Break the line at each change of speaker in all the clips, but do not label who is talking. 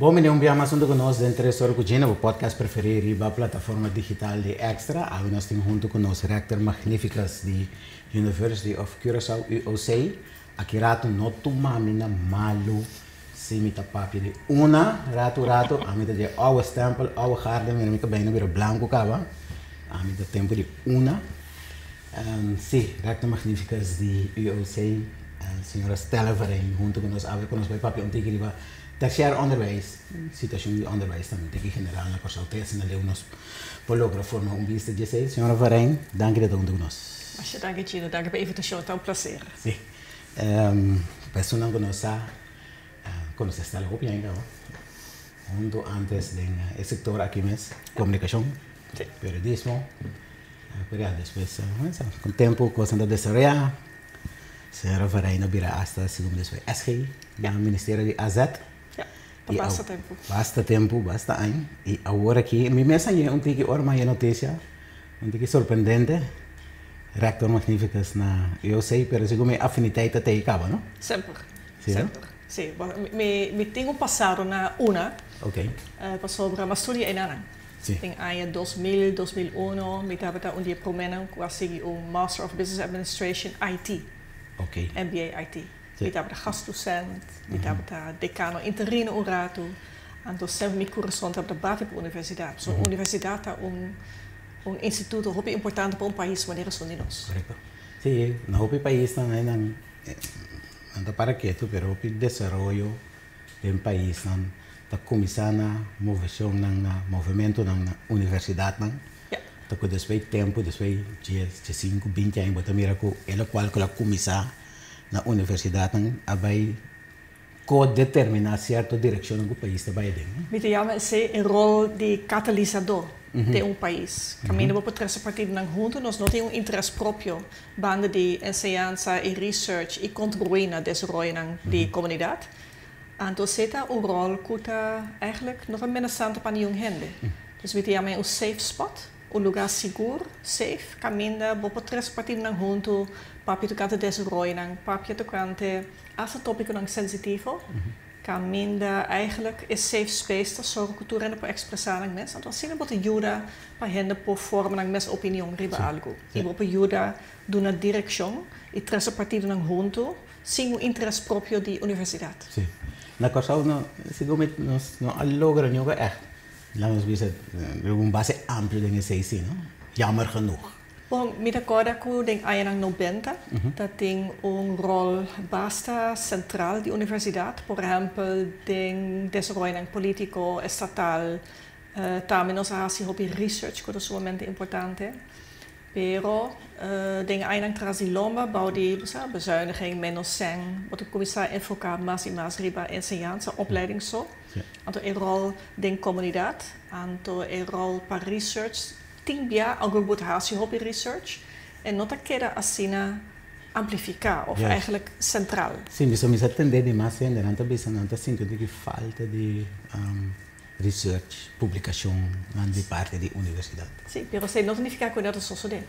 Bon bini un bia mas hunto ku nos den Tres Ora ku Gina, bo podcast preferí riba plataforma digital di Extra. Awe nos tin hunto ku nos Rector Magnificus di University of Curaçao, UOC. Aki rato no tuma mi na malu si mi ta papia di una rato rato. Ami ta dje ouwe stempel, ouwe garde, mira mi kabei na bira blanku kaba. Ami ta tempu di una. Sí, Rector Magnificus di UOC, señora Stella Varijn, hunto ku nos awe ku nos bai papia un tiki riba terciair onderwijs, situashon di onderwijs tambe un tiki general na Kòrsou. Te asina leu nos por logra forma un bista dje esei. Señora Varijn, danki di ta hunto ku nos.
Masha danki Gino, danki pa e invitashon, ta un plaser.
Sí, pa esunnan ku no sa, konosé Stella hopi aña kaba, hunto antes den e sektor aki mes, komunikashon, periodismo. Pero ya despues ku tempu kosnan ta desaroyá, señora Varijn a bira asta segun despues SG na ministerio di AZ.
Ya, pa basta tempu.
Basta tempu, basta aña. I awor aki mi mes a haña un tiki ora mi a haña notisia, un tiki sorprendente, Rector Magnificus na UOC, pero segun mi afiniteit ta tei kaba, no?
Semper, semper. Si, mi tin un pasado na una, pasobra mi a studia enanan. Den aña 2000, 2001 mi tabata un di e proménan ku a sigui un Master of Business Administration IT, MBA IT. Mi tabata gastdocent, mi tabata decano interino un ratu, anto semper mi kurason tabata bati pa universidat. Pasobra un universidat ta un un instituto hopi importante pa un pais manera esun di nos.
Korekto. Sí, na hopi paisnan nan nan ta para ketu pero hopi desaroyo den paisnan ta kuminsá na moveshonnan, na movementunan na universidatnan. Ta ku despues di tempu, despues di dies, diesinku, binti aña bo ta mira ku e lokual ku a kuminsá na universidatnan a bai ko-determiná sierto direkshonnan ku pais ta bai aden.
Mi ta yama esei e ròl di katalisadó den un pais. Kaminda bo por trese partidonan huntu, nos no tin un interes propio banda di enseñansa i research i kontribuí na desaroyonan di komunidat. Anto esei ta un ròl ku ta eigenlijk no ta menasante pa niun hende. Dus mi ta yama e un safe spot, un lugá sigur, safe, kaminda bo por trese partidonan huntu, papia tokante desaroyonan, papia tokante asta tópikonan sensitivo. Kaminda eigenlijk e safe space ta sòru ku tur hende por ekspresá nan mes. Anto asina bo ta yuda pa hende por forma nan mes opinion riba algu. I bo por yuda duna direkshon i trese partidonan huntu sin un interes propio di universidat.
Sí. Na Kòrsou no, segun mi nos no a logra nunka ègt, laat nos bisa, riba un base amplio den esei sí, no? Jammer genoeg.
Bon, mi ta kòrda ku den añanan nobenta ta tin un ròl basta sentral di universidat, por ehèmpel den desaroyonan polítiko, estatal. Tambe nos a hasi hopi research ku ta sumamente importante. Pero den añanan tras di lomba bou di, bo sa, bezuiniging, ménos sèn, bo ta kuminsá enfoká mas i mas riba enseñansa, opleiding so. Anto e ròl den komunidat, anto e ròl pa research. Tin bia algun bo ta hasi hopi research e no ta keda asina amplifiká òf eigenlijk sentral.
Sí, mi sa tendé di mas hende, nan ta bisa nan ta sinti un tiki falta di research, publikashon nan di parti di universidat.
Sí, pero esei no ta nifiká ku e no ta sosodé.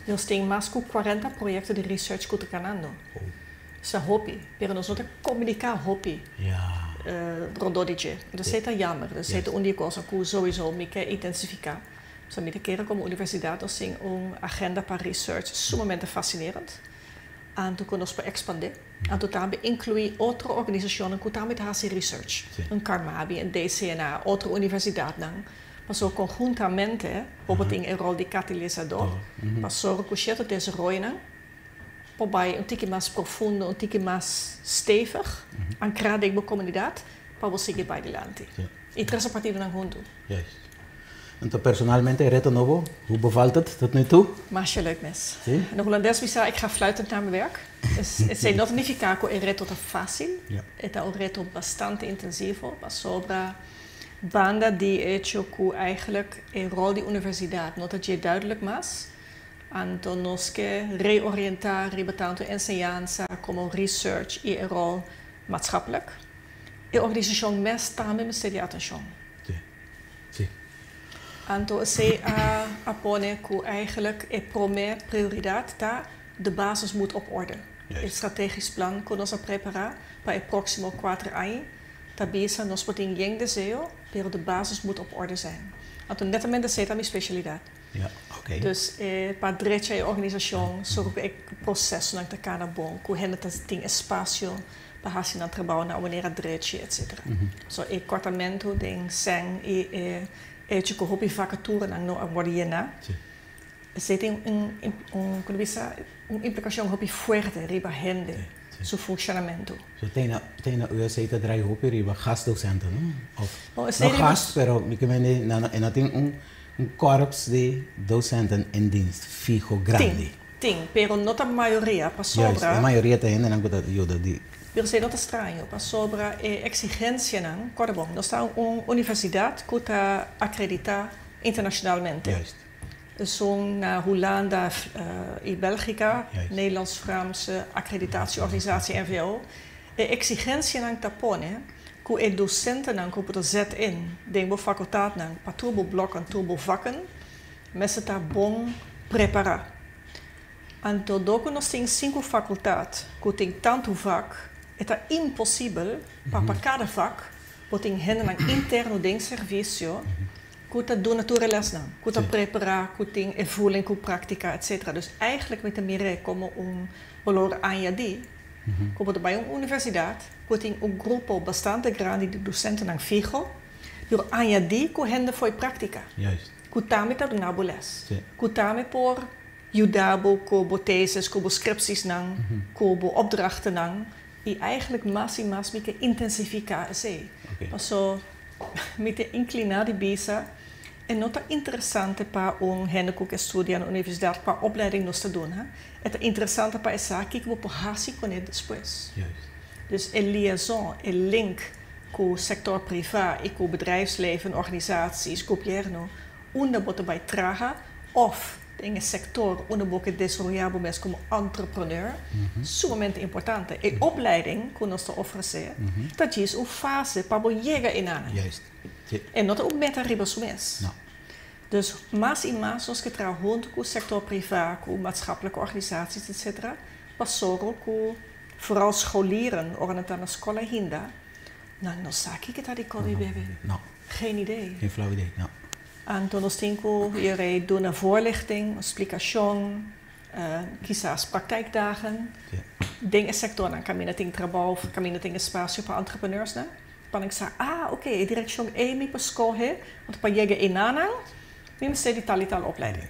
Nos tin mas ku 40 proyekto di research ku ta kanando. Sa hopi, pero nos no ta komuniká hopi rondó di dje. Entonces esei ta jammer. Entonces esei ta un di e kosnan ku souiso mi ke intensifiká. So mi ta kere komo universidat nos tin un agenda pa research sumamente fasinerend, anto ku nos por ekspandé, anto tambe inkluí otro organisashonnan ku tambe ta hasi research, un Carmabi, un DCNA, otro universidatnan, pasobra konhuntamente bo por tin e ròl di katalisador pa sòru ku sierto desaroyonan por bai un tiki mas profundo, un tiki mas stevig, ankrá den bo komunidat pa bo sigui bai dilanti. I trese partidonan huntu.
Juist. Anto personalmente e reto nobo, hoe bevalt het tot nu toe?
Masha leuk mes.
Sí?
In de Holandes bisa ik ga fluitend naar mijn werk. Dus esei no ta nifiká ku e reto ta fásil. E ta un reto bastante intensivo pasobra banda di e hecho ku eigenlijk e ròl di universidat no ta dje duidelijk mas. Anto nos ke reorientá riba tantu enseñansa komo research i e ròl maatschappelijk. E organisashon mes tambe mester di atenshon.
Sí, sí.
Anto esei a a pone ku eigenlijk e promé prioridat ta de basis moet op orde. E strategisch plan ku nos a prepará pa e próksimo kuater aña. Ta bisa nos por tin yen deseo, pero de basis moet op orde zijn. Anto netamente esei ta mi specialidad. Dus pa drecha e organisacion, zorg cu e procesonan ta cana bon, cu hende ta tin espacio pa haci nan trabao na un manera drechi, etc. So e cortamento den sèn y e hecho cu hopi vacaturanan no a wordo yena, esei tin un, un, con bisa, un implicacion hopi fuerte riba hende su funcionamento.
So te na, te na USA ta draai hopi riba gastdocenten, no? Of, no gast, pero mi ke mende, nan, e no tin un, un korps di docenten in dienst fiho grandi.
Tin, tin, pero no ta mayoria, pasobra.
Juist, e mayoria ta hendenan ku ta yuda di.
Pero esei no ta straño, pasobra e exigencianan, kòrda bon, nos ta un universidat ku ta akreditá internacionalmente.
Juist.
Esun na Hulanda i Bélgika, Nederlands-Vlaamse Accreditatieorganisatie, NVO. E exigencianan ta pone ku e dosentenan ku bo ta zet in den bo fakultatnan pa tur bo blokken, tur bo vakken, mester ta bon prepará. Anto dor ku nos tin sinku fakultat ku tin tantu vak, e ta imposibel pa pa kada vak bo tin hendenan interno den servisio ku ta duna tur e lèsnan, ku ta prepará, ku tin e voeling ku práktika, etcetera. Dus eigenlijk mi ta mir'é komo un balor añadí ku bo ta bai un universidat ku tin un grupo bastante grandi di dosentenan fiho, pero añadí ku hende fo'i práktika, ku tambe ta duna bo lès, ku tambe por yuda bo ku bo tesis, ku bo scriptiesnan, ku bo opdrachtennan. I eigenlijk mas i mas mi ke intensifiká esei. Paso mi ta inkliná di bisa e no ta interesante pa un hende ku ke studia na universidat kua opleiding nos ta duna. E ta interesante pa e sa kiko bo por hasi kuné despues. Dus e liaison, e link ku sektor privá i ku bedrijfsleven, organisaties, gobièrnu, unda bo ta bai traha òf den e sektor unda bo ke desaroyá bo mes komo entrepreneur, sumamente importante. E opleiding ku nos ta ofresé ta djis un fase pa bo yega enanan. E no ta un meta riba su mes. Dus mas i mas nos ke traha huntu ku sektor privá, ku maatschappelijke organisaties, etcetera, pa soru ku vooral scholieren ora nan ta na skol ainda, nan no sa kiko ta di kome i bebe. Geen idee.
Geen flauw idee, no.
Anto nos tin ku yere duna voorlichting, splikashon, kisas praktijkdagen den e sektornan kaminda tin trabou of kaminda tin espasio pa entrepreneursnan, pa nan sa, ah, oké, e direkshon ei mi por skohe, want pa yega enanan mi mester di tal i tal opleiding.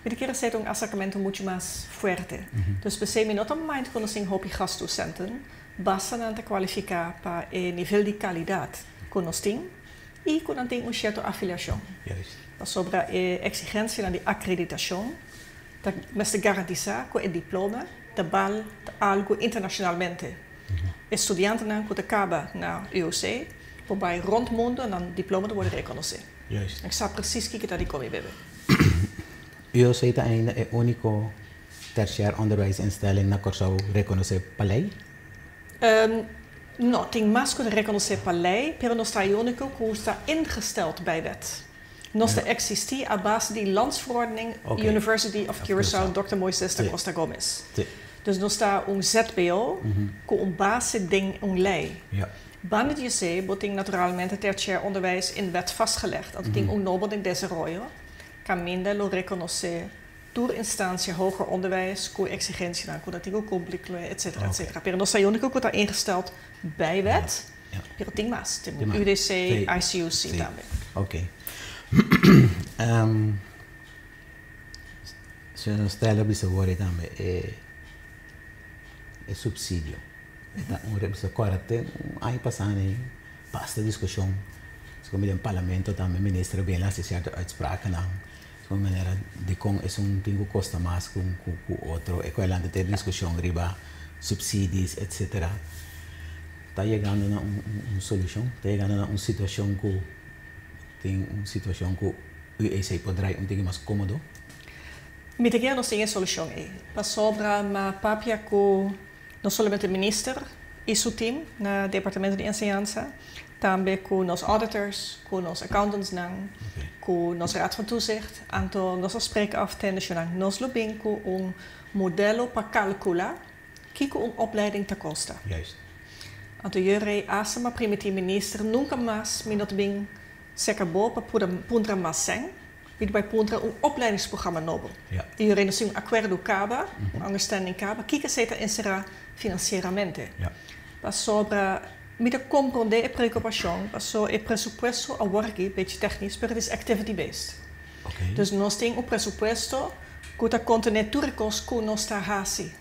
Mi ta kere esei ta un aserkamentu muchu mas fuerte. Dus p'esei mi no ta mind ku nos tin hopi gastdocenten, basta nan ta kualifiká pa e nivel di kalidat ku nos tin. I ku nan tin un sierto afiliashon. Pasobra e eksigensianan di akreditashon ta mester garantisá ku e diploma ta bal ta algu internashonalmente. E studiantenan ku ta kaba na UOC por bai rònt mundu en nan diploma ta wòrdu rekonosé. Nan sa presis kiko ta di komi bebe.
UOC ta ainda e úniko tertiair onderwijsinstelling na Kòrsou rekonosé pa lei?
No, tin mas ku ta rekonosé pa lei, pero nos ta e úniko ku ta ingesteld bij wet. Nos ta eksistí a base di Landsverordening University of Curaçao Dòkter Moises da Costa Gomez. Dus nos ta un ZBO ku un base den un lei. Banda di esei bo tin naturalmente tertiair onderwijs in wet vastgelegd. Anto tin un nobo den desaroyo kaminda lo rekonosé Tur instansia hoger onderwijs ku eksigensianan ku nan tin ku kumpli ku etsetera etsetera. Pero nos ta e úniko ku ta ingesteld bij wet, pero tin mas. Tin UDC, ICUC tambe.
Oké. Señor Stella bisa wòrdu tambe e e supsidio. E ta un bisa kòrda te un aña pasá nei basta diskushon. Segun mi den parlamento tambe minister a bini hasi sierto uitsprakennan. Su manera dikon esun tin ku kosta mas ku ku otro, e kuelante ta e diskushon riba supsidies etsetera. Ta yegando na un un solushon, ta yegando na un situashon ku tin un situashon ku UEC por drai un tiki mas kómodo.
Mi ta kere nos tin e solushon ei, pasobra m'a papia ku no solamente minister y su team na Departamento di Enseñansa, tambe cu nos auditors, cu nos accountantsnan, cu nos Raad van Toezicht. Anto nos a spreek af tendecionan. Nos lo bin cu un modelo pa calcula kico un opleiding ta costa. Anto jere asa m'a primiti minister nunca mas mi no ta bin serka bo pa puntra mas sèn, mi ta bai puntra un opleidingsprogramma nobo. I jere nos tin un akuerdo kaba, un understanding kaba, kiko esei ta enserá finansieramente. Pasobra mi ta komprondé e preokupashon, paso e presupuesto awor aki, bechi tèknis, pero it is activity based. Dus nos tin un presupuesto ku ta kontené tur e kos ku nos ta hasi.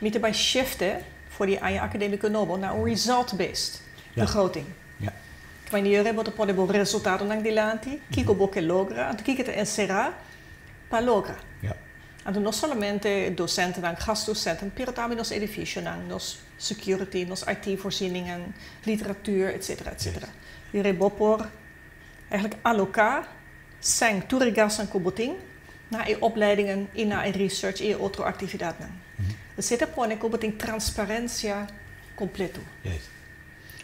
Mi ta bai shifte for di e aña akadémiko nobo na un result based begroting. Wanneer bo ta pone bo resultatonan dilanti, kiko bo ke logra, anto kiko ta enserá pa logra. Anto no solamente dosentenan, gastdocenten, pero tambe nos edificionan, nos security, nos IT-voorzieningen, literatuur, etcetera, etcetera. Hierei bo por eigenlijk aloká sèn tur e gastunan ku bo tin na e opleidingen i na e research i e otro aktividatnan. Esei ta pone ku bo tin transparensia kompleto.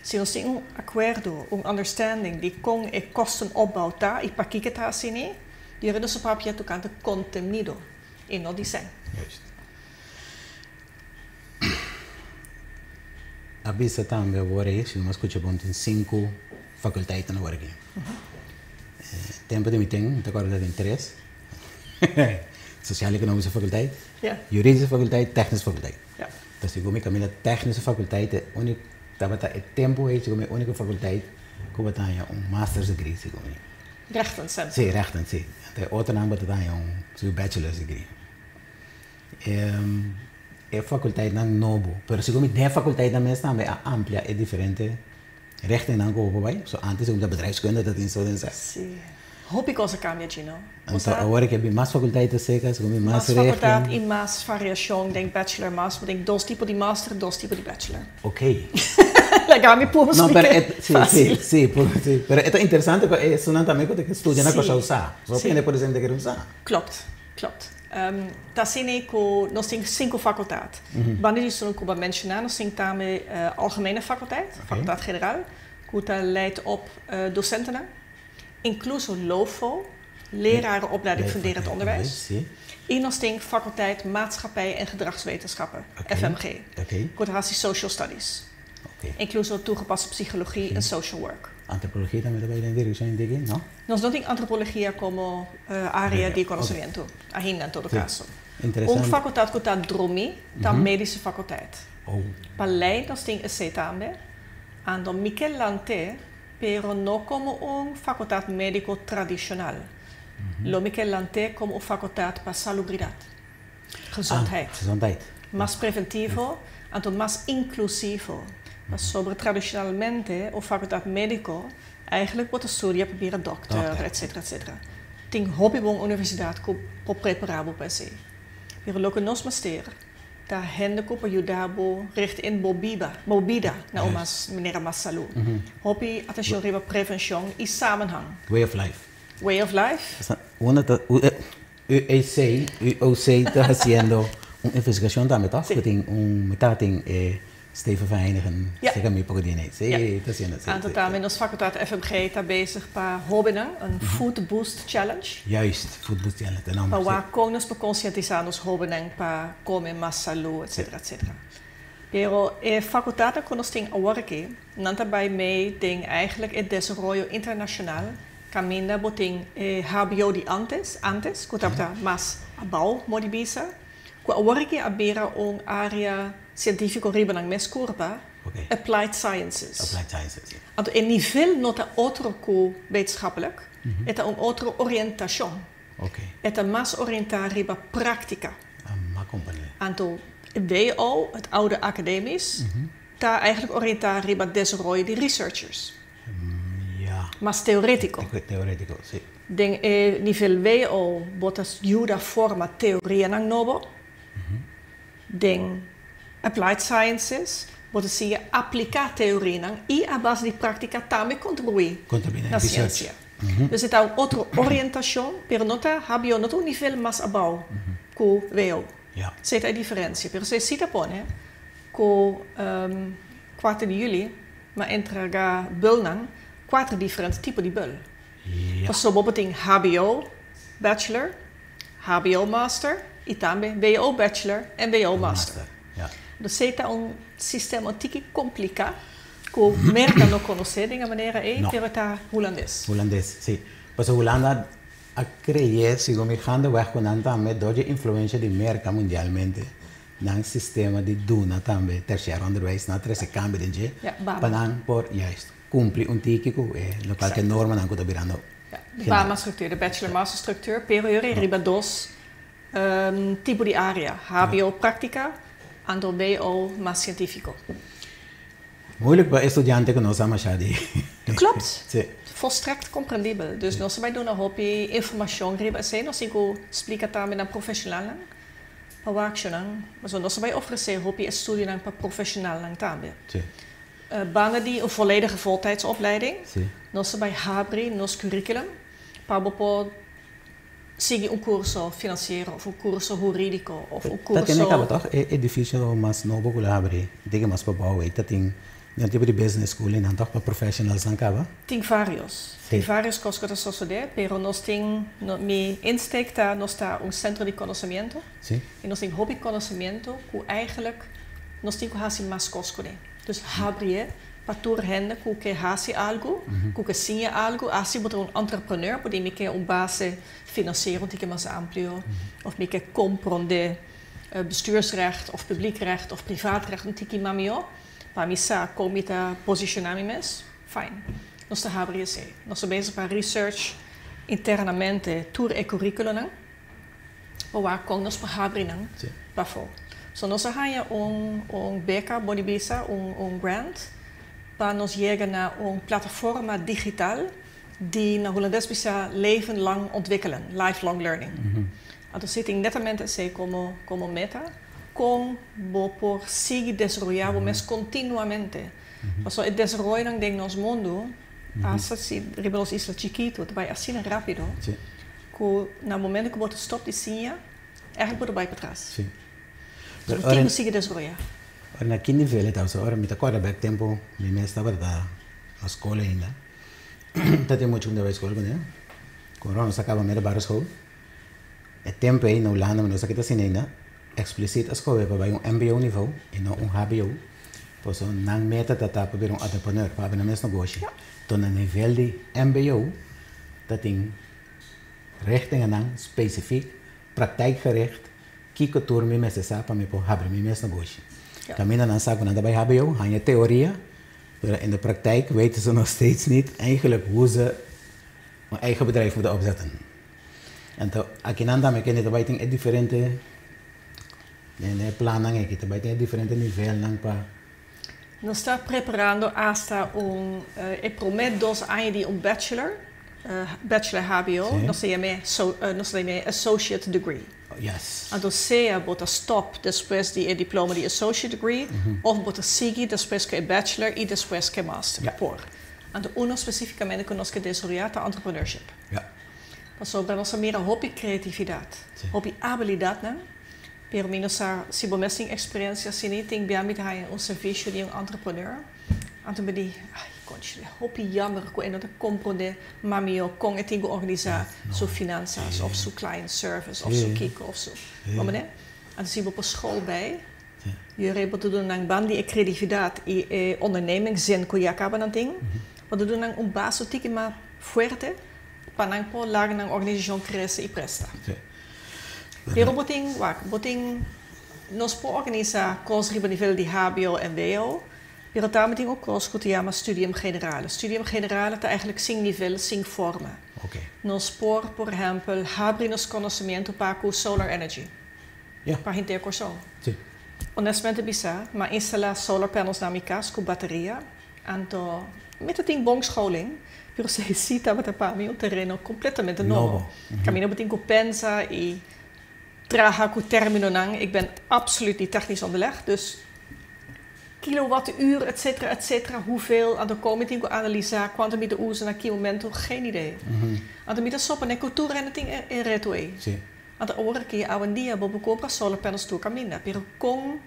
Si nos tin un akuerdo, un understanding di kon e kostenopbouw ta i pakiko ta asina, di ora nos a papia tokante kontenido i no di sèn.
Juist. A bisa tambe awor ei, si no mi a skucha bon, tin sinku fakulteiten awor aki. Tempu di mi tin, mi ta kòrda tin tres, Sosial-Ekonomische Fakulteit, Juridische Fakulteit, Technische Fakulteit. Ta segun mi kaminda Technische Fakulteit e úniko, tabata e tempu ei segun mi e úniko fakulteit ku bo ta haña un master's degree segun mi.
Rechten semper.
Sí, rechten, sí. Anto e otronan bo ta haña un su bachelor's degree. E fakulteitnan nobo, pero segun mi den e fakulteitnan mes tambe a amplia e diferente Richtingnan ku bo por bai. So antes ku ta bedrijfskunde ta tin so den sa.
Sí. Hopi kos a kambia, Gino.
Anto awor ke bin mas fakulteit ta seka, so bin mas richting.
Mas fakultat i mas variashon den bachelor mas. Bo tin dos tipo di master, dos tipo di bachelor.
Ok.
Laga mi puru splika fásil.
Sí, sí, sí. Pero e ta interesante ku esunnan tambe ku ta studia na Kòrsou sa. So hende por esei ta kere usa.
Klopt, klopt. Ta asina ku nos tin sinku fakultat. Banda di esun ku bo a menshoná nos tin tambe algemene fakulteit, fakultat general, ku ta leid op dosentenan, inkluso LOFO, lerarenopleiding funderend onderwijs. I nos tin fakulteit maatschappij en gedragswetenschappen, FMG, ku ta hasi social studies, inkluso toegepaste psychologie en social work.
Antropologia tambe ta bai den direkshon di ki, no?
Nos no tin antropologia komo área di konosementu ainda en todo kaso. Un fakultat ku ta drumí ta medische fakulteit. Pa lei nos tin esei tambe. Anto mi ke lant'é, pero no komo un fakultat médiko tradishonal. Lo mi ke lant'é komo un fakultat pa salubridat, gezondheid. Mas preventivo, anto mas inklusivo. Pasobra tradishonalmente un fakultat médiko Eigenlijk bo ta studia pa bira dokter, etcetera, etcetera. Tin hopi bon universidad cu por prepara bo pa esey. Pero loke nos mester ta hende cu por yuda bo richt in bo biba, bo bida na un mas manera mas salud. Hopi atencion riba prevencion y samenhang.
Way of life.
Way of life.
Unda ta UEC, UOC ta haciendo un investigacion tambe toch? Cu tin un, mi tabatin e Steven van Heyningen seca mi poco di Sí, ta haciendo. Sí,
Anto tambe nos facultad FMG ta bezig pa hobennan un Food Boost Challenge.
Juist, Food Boost Challenge, e nomber.
Pa wak con nos por concientisa nos hobennan pa come mas salud, etcetera, etcetera. Pero e facultadnan cu nos tin awor aki, nan ta bay mee den eigenlijk e desaroyo internacional caminda bo tin e hbo di antes, antes, cu tabata mas abao, modo di bisa, Ku awor aki a bira un área sientífiko riba nan mes kurpa, Applied Sciences.
Applied Sciences, sí.
Anto e nivel no ta otro ku wetenschappelijk, e ta un otro orientashon. E ta mas orientá riba práktika.
M'a komprendé.
Anto WO, het oude academisch, ta eigenlijk orientá riba desaroyo di researchers.
Ja.
Mas teorétiko.
Teorétiko, sí.
Den e nivel WO bo ta yuda forma teorianan nobo. Den Applied Sciences bo ta siña apliká teorianan i a base di práktika tambe kontribuí na siensia. Dus e ta un otro orientashon, pero no ta hbo, no ta un nivel mas abou ku WO. Esei ta e diferensia. Pero esei sí ta pone ku kuater di juli m'a entrega bulnan, kuater diferente tipo di bul. Pasobra bo tin hbo bachelor, hbo master y tambe WO bachelor en WO master. Dus ta un sistema tiki kompliká, ku Merka no konosé di e manera ei,
No.
pero ta hulandes.
Hulandes, si. Pues Hulanda a krea, segun mi, gaandeweg ku nan tambe, door di influensia di Merka mundialmente, nan sistema di duna tambe tertiair onderwijs, nan a trese kambio den dje,
Ja, BAMA.
Pa nan por, juist, kumpli un tiki ku loke ku norma nan ku ta birando.
Ja, de BAMA-structuur, de bachelor-master structuur, pero riba dos tipo di área. HBO práktika, anto WO mas sientífiko.
Moeilijk pa studiante ku no sa masha di.
Klopt.
Si.
Volstrekt komprendibel. Dus nos ta bai duna hopi informashon riba esei, nos tin ku splika tambe na profeshonalnan. Pa werknan. Mas nos ta bai ofresé hopi estudionan pa profeshonalnan tambe. Banda di een volledige voltijdsopleiding. Nos ta bai habri nos curriculum pa por sigui un kurso finansiero òf un kurso hurídiko òf un
Ta tin
kurso
kaba, toch? E edifisio mas nobo ku a habri, diga mas pa bouw, ta tin un tipo di business school en dan toch pa professionals nan kaba.
Tin varios. Tin varios kos ku ta sosodé, pero nos tin, no, mi insteek ta, nos ta un sentro di konosementu. I nos tin hopi konosementu ku eigenlijk nos tin ku hasi mas kos kuné. Dus habri pa tur hende ku ke hasi algu, ku ke siña algu, asina bo ta un entrepreneur, por mi ke un base finansiero ku mas amplio, òf mi ke komprondé bestuursrecht of publiekrecht of privaatrecht un tiki mas mihó, pa mi sa kon mi ta posishoná mi mes, fijn. Nos ta habri esei. Nos ta bezig pa research internamente tur e curriculum pa wak kon nos por habri nan pafó. So nos a haña un beka, bo por bisa, un grant pa nos yega na un plataforma digital di na hulandes bisa leven lang ontwikkelen, lifelong learning. Anto zit netamente esei komo meta, kon bo por sigui desaroyá bo mes kontinuamente. Paso e desaroyo den nos mundu, hasta si riba nos isla chikitu, bai asina rápido, ku na momento ku bo stòp di siña, eigenlijk bo ta bai patras. Dus
Pero
bo tin ku sigui desaroyá.
Ora, na ki nivel ta? So, ora mi ta kòrda bèk tempu, mi mes tabata na skol ainda. Ta tin mucho onderwijs skol, né? Kon nos a kaba middelbare school. E tempu ei na Hulanda, nos aki ta asina ainda, eksplísit a skohe pa bai un MBO niveau i no un HBO. Pues nan meta ta pa bira un entrepreneur, pa habri nan mes negoshi. Anto na nivel di MBO, ta tin richtingen spesifiek, praktijkgericht, kiko tur mi mester sa pa mi por habri mi mes negoshi. Kaminda nan sa ku nan bai HBO, haña teoria, maar in de praktijk weten ze nog steeds niet eigenlijk hoe ze een eigen bedrijf moeten opzetten. Anto, aki nan tambe ku bai tin diferente ne plannan aki, bai tin diferente nivelnan pa
Nos ta preparando hasta un e promé 2 aña di un bachelor HBO, nos ta yam'é so, nos ta yam'é associate degree. Anto sea bo ta stòp despues di e diploma di associate degree, òf bo ta sigui despues ku e bachelor i despues ku e master. Por. Anto uno spesífikamente ku nos ke desaroyá ta entrepreneurship. Pasobra nos a mira hopi kreatividat, hopi abilidat, né? Pero mi no sa si bo mes tin eksperensia, si no tin bia mi un servisio di un entrepreneur. Anto mi di, ai, konchi, hopi jammer ku e no ta komprondé mas mihó kon e tin ku organisá su finansa òf su client service òf su kiko òf su. Como ne? Anto si bo por skol bij, je rebel te doen een band die creativiteit i e ondernemingszin ku ya kaba nan tin, ma te doen un base tiki mas fuerte pa nan por laga nan organisashon krese i presta. Pero bo tin, wak, bo tin nos por organisá kos riba nivel di HBO en WO, pero tambe tin un kos ku ta yama studium generale. Studium generale ta eigenlijk sin nivel, sin forma. Nos por, por ehèmpel, habri nos konosementu pa ku solar energy. Pa henter Kòrsou. Honestamente bisa, m'a instalá solar panels na mi kas ku bateria. Anto, mi tin bon scholing, pero esei tabata pa mi un tereno kompletamente nobo.
Nobo.
Kaminda bo tin ku pensa i traha ku términonan. Ik ben absoluut niet technisch onderlegd, dus kilowattuur, et cetera, et cetera, hoeveel, anto kon mi tin ku analisá, kuantu mi ta usa na ki momento, geen idee. Anto mi ta sopa na kultura en tin e reto ei. Anto ora ku awendia bo por kumpra solar panels tur kaminda, pero kon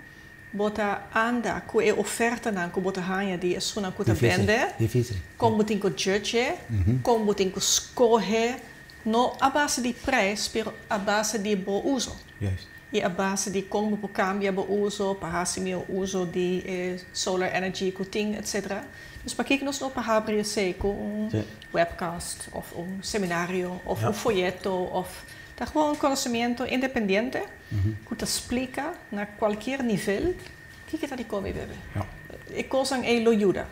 bo ta anda ku e ofertanan ku bo ta haña di esunnan ku ta
Difísil.
bende,
Difísil.
kon bo tin ku judge, kon bo tin ku skohe, no a base di prijs, pero a base di bo uso. I a base di kon bo por kambia bo uso pa hasi mihó uso di e solar energy ku tin, etc. Dus pakiko nos no por habri esei ku un webcast òf un seminario òf un foyeto òf ta gewoon un konosimiento independiente ku ta splika na kualkier nivel kiko ta di kome i bebe. E kosnan ei lo yuda.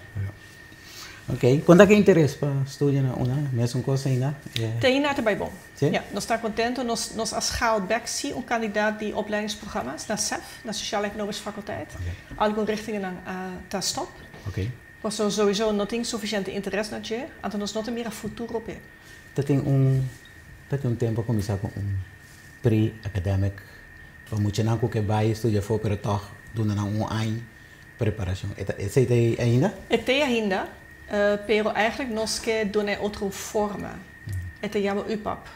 Ok, kon ta ke interes pa studia na una mesun kos ainda?
Te ainda ta bai bon.
Si?
Ja, nos ta contento. Nos, nos a schaal bek si un kandidaat di opleidingsprogramma's na SEF, na Sociaal Economische Faculteit. Algun richtingennan a ta stop. Paso sowieso no tin suficiente interes na dje, anto nos no ta mira futuro p'e.
Ta tin un, ta tin un tempo a kuminsá ku un pre-academic pa muchanan ku ke bai studia afó pero tòg duna nan un aña Preparacion. E ta esey ta ey ainda?
E ta ey ainda, pero eigenlijk nos ke duna e otro forma. E ta yama UPAP,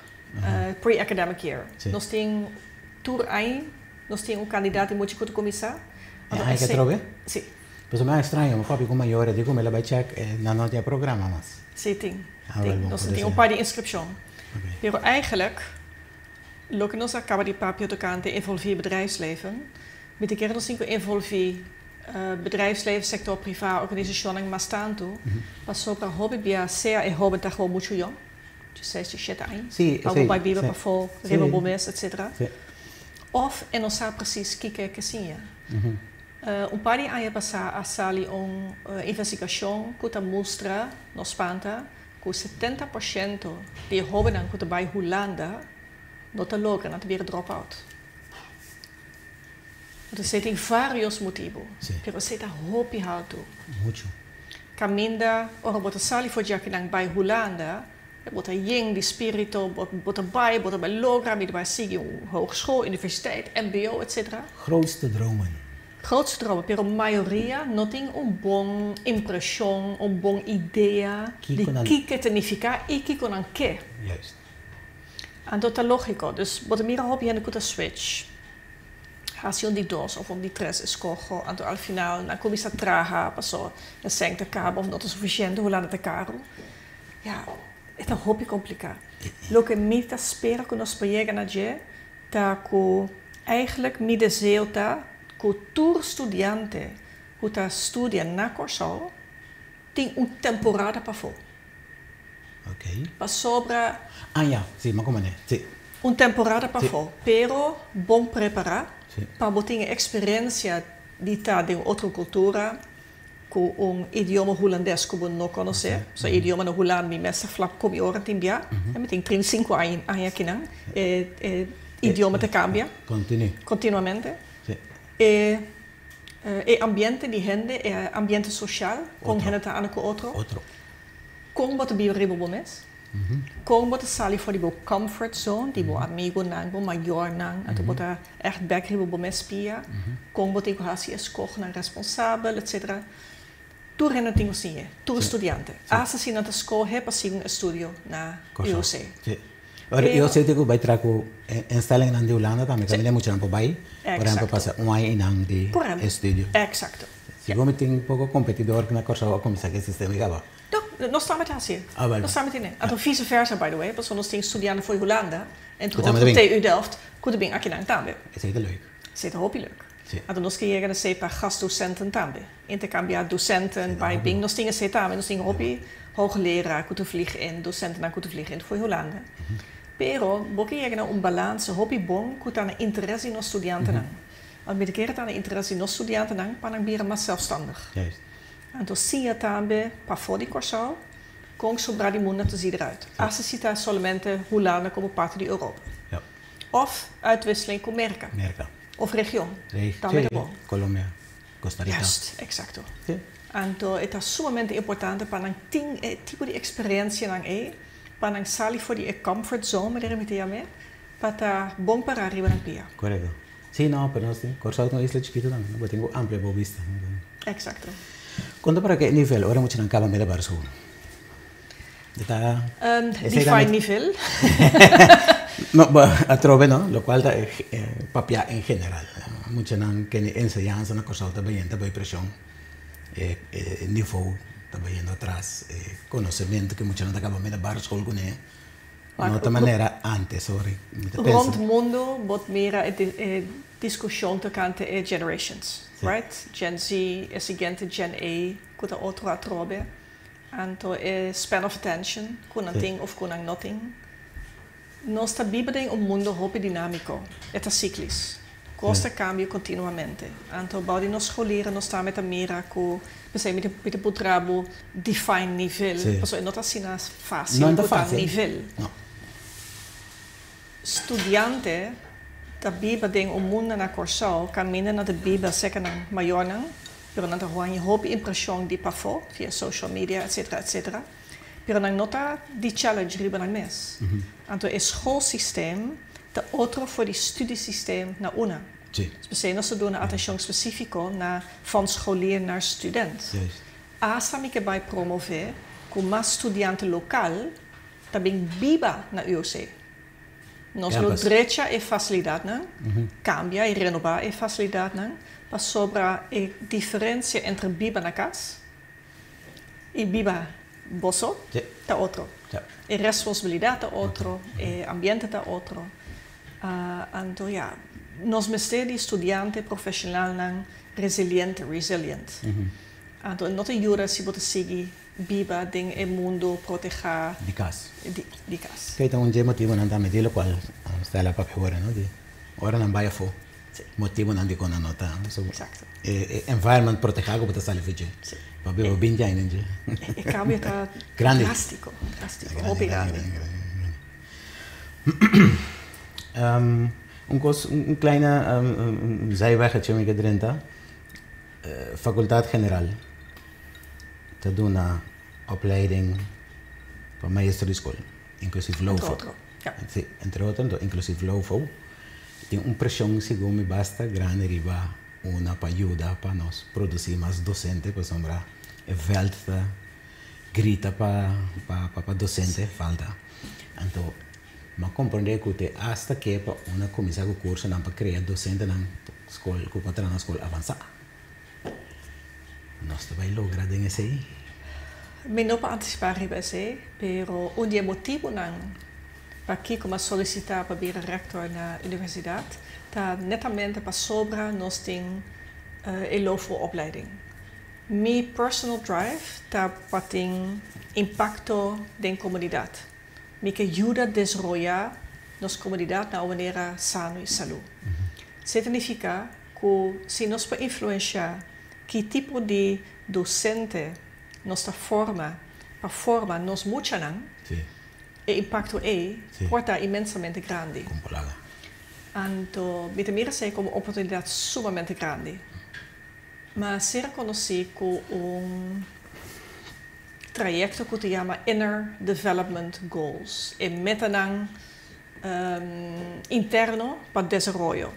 Pre-Academic Year. Nos tin tur aña, nos tin un kandidaat di mucha ku ta kuminsá.
E aña ke atrobe?
Si.
Pasobra mi a extraño, mi papia ku mayor a di ku mi la bai check e nan no tin e programa mas.
Si, tin. Tin. Nos tin un par di inskripshon. Pero eigenlijk, loke nos a kaba di papia tokante envolví bedrijfsleven, Mi ta kere nos tin ku envolví bedrijfsleven, sektor privá, organisashonnan mas tantu, pasobra hopi bia sea e hóben ta gewoon muchu yòn, dieseis, diesshete aña, pa bo bai biba pafó, riba bo mes, etsetera, òf e no sa presis kiko e ke siña. Un par di aña pasá a sali un investigashon ku ta mustra, no spanta, ku 70% di e hóbennan ku ta bai Hulanda no ta logra, nan ta bira drop out. Entonces tin varios motibu, pero esei ta hopi haltu.
Mucho.
Caminda ora bo ta sali for djakinan bai Hulanda, bo ta yen di spirito, bo ta bai, bo ta bai logra, mi ta bai sigui un hogeschool, universiteit, mbo, etc.
Grootste dromen.
Grootste dromen, pero mayoria no tin un bon impresion, un bon idea di kiko ta nifica y kiko nan ke.
Juist.
Anto ta lógiko. Dus bo ta mira hopi hende ku ta switch. Hasi un di dos òf un di tres eskoho. Anto al final nan kuminsá traha paso e sèn ta kaba òf no ta sufisiente, Hulanda ta karu. Ya, e ta hopi kompliká. Loke mi ta spera ku nos por yega na dje ta ku eigentlik mi deseo ta ku tur studiante ku ta studia na Kòrsou tin un temporada pafó.
Ok.
Pasobra.
Ah ya, si, mi a comprende. Si.
Un temporada pafó, pero bon prepará pa bo tin e experiencia di ta den otro cultura cu un idioma hulandes cu bo no conoce. So e idioma na Hulanda mi mes ta flap cu mi ora tin bia. Mi tin 35 aña akinan. E idioma ta cambia.
Continu.
Continuamente. E E ambiente di hende, e ambiente social, kon hende ta anda ku otro.
Otro.
Kon bo ta biba riba bo mes. Kon bo ta sali for di bo comfort zone, di bo amigunan, bo mayornan, anto bo ta ègt bèk riba bo mes pia. Kon bo tin ku hasi e skognan responsabel, etsetera. Tur hende tin ku siñ'e, tur studiante. Asta si nan ta skohe pa sigui un estudio na UOC.
Sí. Ora UOC tin ku bai traha ku instellingnan di Hulanda tambe, kaminda e muchanan por bai, por ehempel pasa un aña einan di estudio.
Eksakto.
Sigur mi tin poko kompetidor na Kòrsou a kuminsá ku e sistema ei kaba.
No, nos tambe ta hasié. Nos tambe tene. Anto vice versa by the way, pasobra nos tin studiante for Hulanda, entre otro TU Delft, ku ta bin akinan tambe.
Esei ta leuk.
Esei ta hopi leuk. Anto nos ke yega na esei pa gastdocenten tambe. Intercambia docenten bai bin. Nos tin esei tambe. Nos tin hopi hoogleraar ku ta vlieg in, docentennan ku ta vlieg in for Hulanda. Pero bo ke yega na un balans hopi bon ku ta na interes di nos studiantenan. Want mi ta kere ta na interes di nos studiantenan pa nan bira mas zelfstandig. Anto siña tambe pafó di Kòrsou kon sobra di mundu ta zi eruit. Asta si ta solamente Hulanda komo parti di Europa. Òf uitwisseling ku Merka. Òf region. Tambe ta bon.
Colombia. Costa Rica.
Juist, exacto. Sí. Anto e ta sumamente importante pa nan tin e tipo di experiencianan ei, pa nan sali for di e comfort zone, manera mi ta yam'é, pa ta bon pará riba nan pia.
Correcto. Sí, no, pero nos tin, Kòrsou ta un isla chikito tambe, no? Bo tin ku amplia bo bista.
Exacto.
Konta para ke nivel ora muchanan kaba middelbare school? E ta.
Define nivel.
No, bo atrobe no, lokual ta papia en general. Muchanan kende enseñansa na Kòrsou ta bayendo ta bay preshon, e nivou ta bayendo atras, e konosementu ku muchanan ta kaba middelbare school kuné. No ta manera antes, sorry. Mi ta pensa.
Rond mundo bo ta mira e discusion tocante e generations, right? Gen Z, e siguiente Gen A, cu ta otro atrobe. Anto e span of attention cu nan tin of cu nan no tin. Nos ta biba den un mundo hopi dinamico, e ta cyclisch. Cos ta cambia continuamente. Anto bou di nos scholieren nos tambe ta mira cu, p'esey mi ta puntra bo define nivel, pasobra e no ta asina facil
No ta
cu ta
facil.
Nivel.
No.
Studiante ta biba den un mundo na Corsou, caminda nan ta biba cerca nan mayornan, pero nan ta haña hopi impresion di pafó, via social media, etc., etc. Pero nan no ta di challenge riba nan mes. Anto e schoolsysteem ta otro for di studiesysteem na una. P'esey nos ta duna atencion specifico na van scholier naar student. Hasta mi ke bay promove cu mas studiante local ta bin biba na UOC. Nos lo
Campus.
Drecha e facilidadnan, cambia y renoba e facilidadnan, pasobra e diferencia entre biba na cas y biba bo so ta otro. E responsabilidad ta otro, e ambiente ta otro. Anto ja, nos mester di studiante profesionalnan resiliente, resilient. Anto no ta yuda si bo ta sigui biba den e mundo proteha
di cas.
Di cas.
Kijk, un di motibonan tambe di locual Stella papia ora, no? Di ora nan bay afo. Motibonan di con nan no ta. So, e environment proteha cu bo ta sali for dje. Pa biba 20 aña den dje.
E cambio ta
Grandi.
Drastico, drastico, hopi grandi.
Grandi, grandi. Un cos, un kleine zijweggetje mi ke drenta. Facultad General ta duna opleiding pa maestro di school, inclusief
Entre
LOFO.
Otro, ja.
Si, entre otro, anto inclusief LOFO. Tin un presion segun mi basta grandi riba una pa yuda pa nos produci mas docente, pasobra e veld ta grita pa docente falta. Anto, m'a comprende cu te hasta ke pa una cuminsa cu cursonan pa crea docentenan school cu por traha na school avansa. Nos ta bay logra den esey?
Mi no por anticipa riba esey, pero un di e motibonan pakico m'a solicita pa bira rector na universidad ta netamente pasobra nos tin e LOFO opleiding. Mi personal drive ta pa tin impacto den comunidad. Mi ke yuda desaroya nos comunidad na un manera sano y salud. Esey ta nifica cu si nos por influencia ki tipo di docente nos ta forma pa forma nos muchanan, e impacto ey por ta inmensamente grandi.
Compolada.
Anto, mi ta mira esey como oportunidad sumamente grandi. M'a ser conoci cu un trayecto cu ta yama Inner Development Goals, e metanan interno pa desaroyo.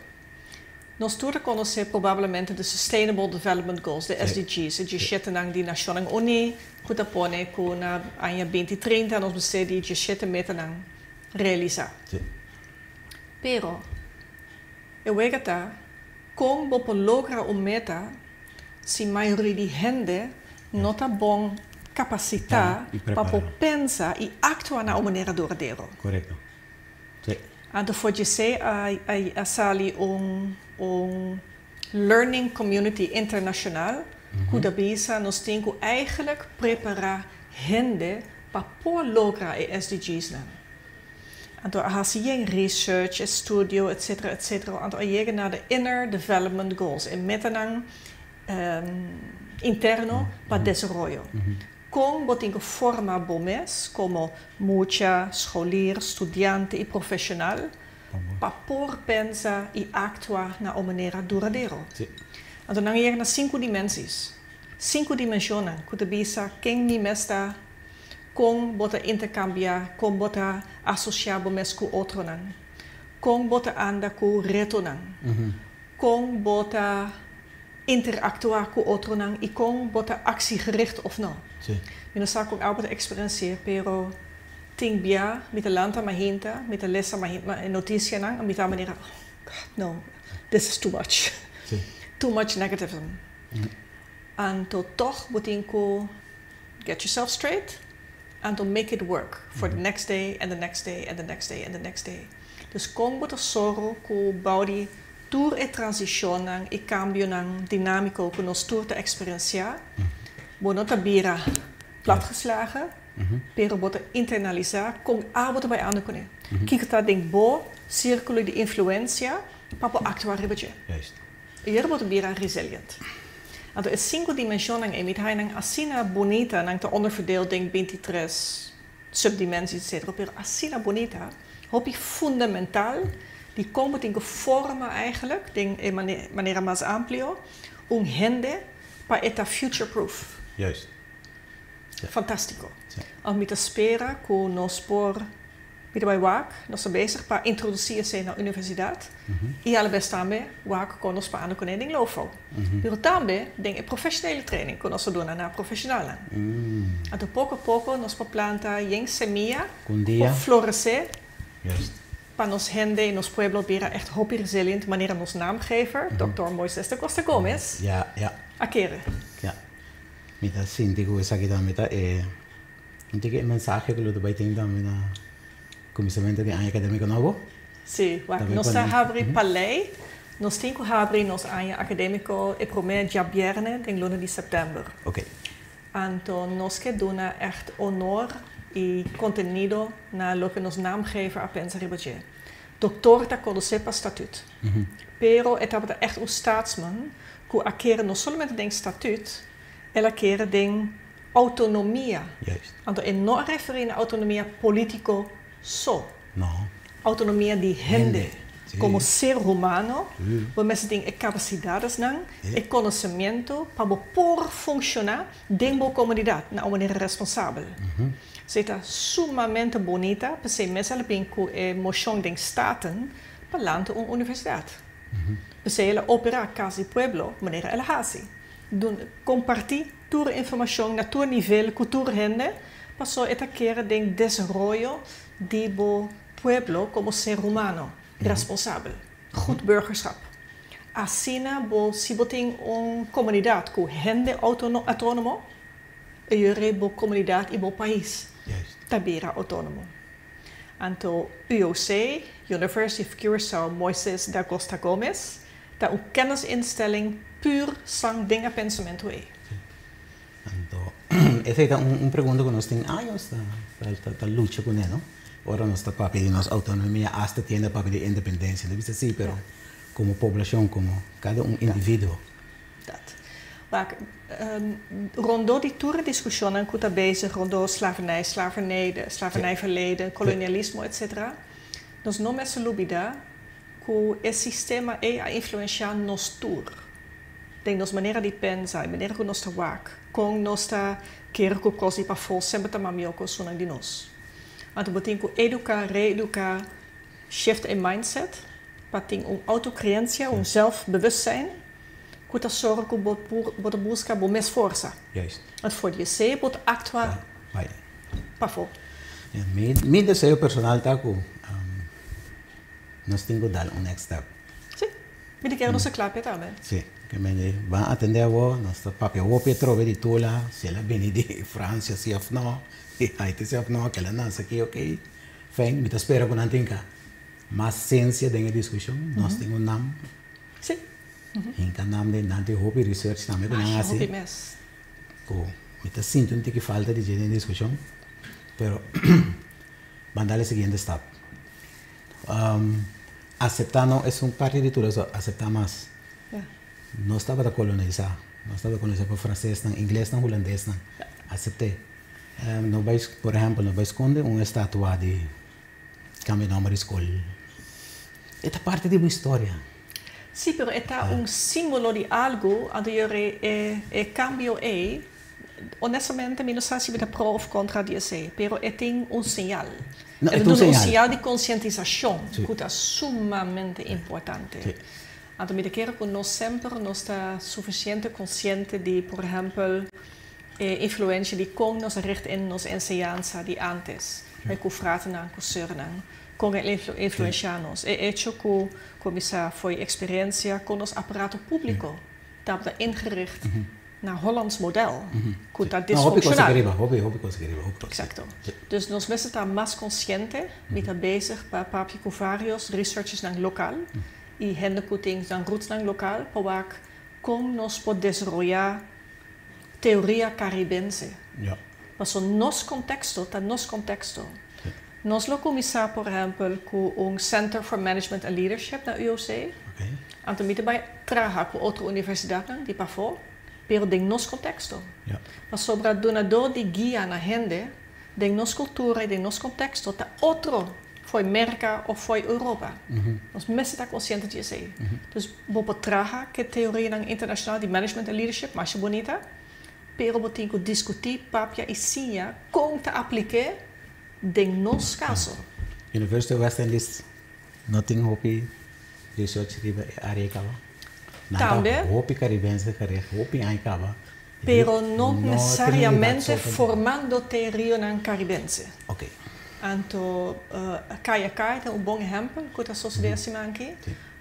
Nos tur ta conoce probablemente de Sustainable Development Goals, de SDGs, e 17nan di Nacionnan Uni, cu ta pone cu na aña 2030 nos mester di 17 metanan realisa. Pero, e wega ta, con bo por logra un meta si mayoria di hende no ta bon capacita
y
pa
prepara.
Por pensa y actua na un manera duradero?
Correcto. Si.
Anto for esey a sali un learning community internacional cu ta bisa nos tin cu eigenlijk prepara hende pa por logra e SDGs nan. Anto a haci yen research, estudio, etc., etc. Anto a yega na de Inner Development Goals, e metanan interno pa desaroyo. Con bo tin cu forma bo mes como mucha, scholier, studiante y profesional pa por pensa y actua na un manera duradero. Anto nan a yega na cinco dimensies. Cinco dimensionan cu ta bisa ken mi mes ta, con bo ta intercambia, con bo ta asocia bo mes cu otronan, con bo ta anda cu retonan, con bo ta interactua cu otronan y con bo ta actiegericht of no. Mi no sa con abo ta experiencia, pero tin bia, mi ta lanta mainta, mi ta lesa noticianan, mi ta manera, "Oh, God, no, this is too much." Too much negativism. Anto toch bo tin cu get yourself straight. And to make it work for the next day and the next day and the next day and the next day. Dus kon bo ta sòru ku bou di tur e transishonnan i kambionan dinámiko ku nos tur ta eksperensiá, bo no ta bira platgeslagen, pero bo ta internalisá kon abo ta bai anda kuné. Kiko ta den bo sírkulo di influensia pa bo aktua riba dje. I ora bo ta bira resilient. Anto e sinku dimenshonnan ei mi ta haña nan asina bunita, nan ta onderverdeeld den 23 subdimensies etcetera, pero asina bunita, hopi fundamental di kon bo tin ku forma eigenlijk den e manera mas amplio un hende pa e ta future proof. Fantástiko. Anto mi ta spera ku nos por. Mi ta bai wak, nos ta bezig pa introdusí esei na universidat i alabes tambe wak kon nos por anda kuné den LOFO. Pero tambe den e profeshonele training ku nos ta duna na profeshonalnan. Anto poko a poko nos por planta yen semia ku por floresé pa nos hende i nos pueblo bira ègt hopi resilient manera nos naamgever, Dòkter Moises da Costa Gomez, a kere.
Ya. Mi ta sinti ku esaki tambe ta e. Un tiki e mensahe ku lo ta bai tin tambe na kuminsamentu di aña akadémiko nobo.
Sí, wak, nos ta habri pa lei, nos tin ku habri nos aña akadémiko e promé djabièrnè den luna di sèptèmber.
Oké.
Anto nos ke duna ègt onor i kontenido na loke nos naamgever a pensa riba dje. Doktor ta konosé pa statüt, pero e tabata ègt un staatsman ku a kere no solamente den statüt, el a kere den Autonomia.
Juist.
Anto e no a referí na autonomia polítiko so.
No.
Autonomia di hende.
Hende. Sí.
Komo ser humano,
Sí.
bo mester tin e kapasidatesnan,
Sí.
e konosementu pa bo por funshoná den bo komunidat na un manera responsabel. Esei ta sumamente bunita, p'esei mes el a bin ku e moshon den Staten pa lanta un universidat. P'esei el a operá Kas di Pueblo manera el a hasi. Dun kompartí tur informashon na tur nivel ku tur hende, paso e ta kere den desaroyo di bo pueblo komo ser humano responsabel, goed burgerschap. Asina bo si bo tin un komunidat ku hende outonomo, e yore bo komunidat i bo pais ta bira outonomo. Anto UOC, University of Curaçao Moises da Costa Gomez, ta un kennisinstelling pur sang den e pensamentu ei.
Sí. Anto, esei ta un pregunta ku nos tin años ta lucha kuné, no? Ora nos ta papia di nos outonomia, asta tiende papia di independensia. No bisa sí, pero komo poblashon, komo kada un individuo.
Dat. Wak, rondó di tur e diskushonnan ku ta bezig rondó slavernij, slaverneden, slavernijverleden, kolonialismo, etcetera, nos no mester lubidá ku e sistema ei a influenshá nos tur den nos manera di pensa, e manera ku nos ta wak, kon nos ta kere ku kos di pafó semper ta mamió ku esunnan di nos. Anto bo tin ku eduká, reeduká, shift e mindset pa tin un autokreensia, un zelfbewustzijn. Ku ta sòru ku bo por bo ta buska bo mes forsa.
Juist.
Want for di esei bo ta aktua pafó.
Ja, mi mi deseo personal ta ku nos tin ku dal un next step.
Sí. Mi ta kere nos ta kla p'e tambe.
Sí. Ke men di ban atendé awor, nos ta papia hopi atrobe di Tula, si el a bini di Francia si òf no, di Haiti si òf no, kila nan sa ki okey. Fijn, mi ta spera ku nan tin ka mas sensia den e diskushon, nos tin un nam.
Sí.
Hinka nam den nan tin hopi research tambe ku nan
Masha
hasi.
hopi mes.
Ku mi ta sinti un tiki falta di dje den diskushon, pero ban dal e siguiente stap. Aseptá no es un parti di tur eso, aseptá mas.
Ja.
Nos tabata kolonisá, nos tabata kolonisá pa fransesnan, inglesnan, hulandesnan.
Ja.
Asept'é. No bai, por ehèmpel, no bai skonde un estatua di Cambia nomber di skol. E ta parti di bo historia.
Sí, pero e ta un símbolo di algu, anto yo re e e cambio ei, honestamente mi no sa si mi ta pro of contra di esei, pero e tin un señal.
No,
E
e
ta
ta un
duna un
señal.
señal di concientisacion
Sí.
cu ta sumamente importante.
Sí.
Anto mi ta kere cu nos semper nos ta suficiente conciente di, por ehempel, E influencia di con nos a richt in nos enseñansa di antes, me cu fraternan, cu surnan, con el influencia nos. E hecho cu cuminsa fo'i experiencia con nos aparato publico tabata ingericht. Na Hollands model, ku ta
No, hopi kos
disfunkshonal.
Riba, hopi, hopi kos riba, hopi kos.
Eksakto. Dus nos mester ta mas konsiente, mi ta bezig pa papia ku varios researchers nan lokal i hende ku tin nan roots nan lokal pa wak kon nos por desaroyá teoria karibense. Paso nos konteksto ta nos konteksto. Nos lo kuminsá, por ehèmpel, ku un Center for Management and Leadership na UOC. Anto mi ta bai traha ku otro universidatnan di pafó, pero den nos konteksto. Pasobra dunadó di guia na hende den nos kultura i den nos konteksto ta otro fo'i Merka òf fo'i Europa. Nos mester ta konsiente di esei. Dus bo por traha ku e teorianan internashonal di management en leadership masha bunita, pero bo tin ku diskutí, papia i siña kon ta aplik'é den nos kaso.
University of West Indies no tin hopi research riba e área kaba? Nan ta
Tambe.
Hopi karibense gericht, hopi aña kaba.
Pero no
No
nesesariamente
Trinidad.
Formando teorianan karibense. Anto KYK ta un bon ehèmpel ku ta sosodé siman aki,